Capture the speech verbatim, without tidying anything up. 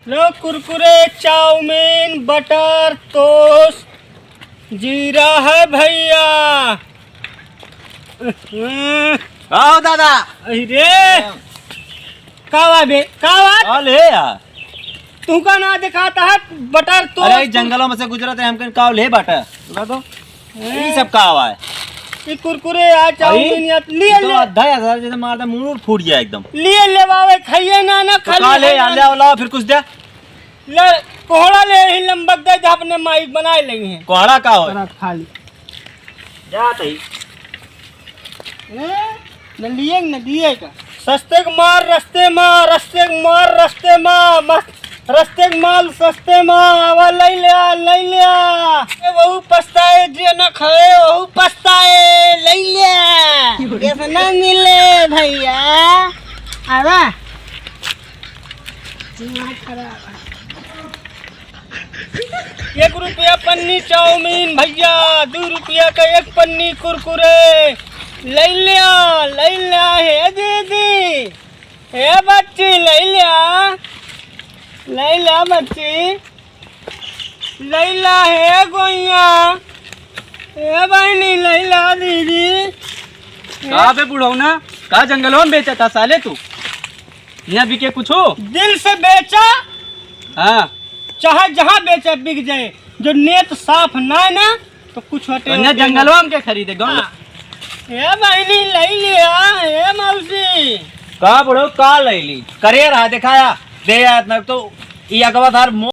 लो कुरकुरे, चाउमीन, बटर, टोस्ट, जीरा है भइया। आओ दादा। अरे, का बा बे? का बा? का ले यार? तुहका ना देखात है बटर टोस्ट? अरे, जंगलों में से गुजरत है, हमके का ले बाटा? बता दो। हैं? ई सब का हवा है? ई कुरकुरे या चाउमीन या लिए तो ले। आधा हजार जैसे मार दे, मुंह फूट गया एकदम। लिए लेवावे, खाइए ना, ना तो खाली का ले है यार, ना। ले आओ, लाओ, फिर कुछ दे। ले, कोहड़ा ले ही लंबक दे, जहाँ अपने माई बनाए लेंगे हैं। कोहड़ा का हो? कोहड़ा खा ली। जात ही। हैं? न लिए, न लिए का? सस्ते क मार रस्ते मा, रस्ते क मार रस्ते मा, मस्त रस्ते क माल सस्ते मा, आवा लई ल्या, लई ल्या। ए वहू पछताए, जे न खाए वहू पछताए, लई ल्या। ऐसा ना मिले भइया। आवा। दिमाग खराब है। एक रुपया पन्नी चाउमीन भइया, दू रुपया का एक पन्नी कुरकुरे। लई ल्या, लई ल्या हे दीदी, हे बच्ची, लई ल्या, लई ल्या बच्ची, लई ल्या हे गोइया, हे बहिनी, लई ल्या दीदी। का बे बुढ़ौना, का जंगलों में बेचा था साले तू? यहाँ बिके कुछो? दिल से बेचा। हाँ। चाहे जहाँ बेचे बिक जाए, जो नेत साफ ना है ना, तो कुछ हटे तो इन्हें होते जंगलवा ना। में के खरीदे, गाँव में। हाँ। ए बहिनी, लई लिया, ए मौसी। का बुढ़ऊ, का लई ली? करे रहा, देखाया, दे यार, न तो ई अगवा धार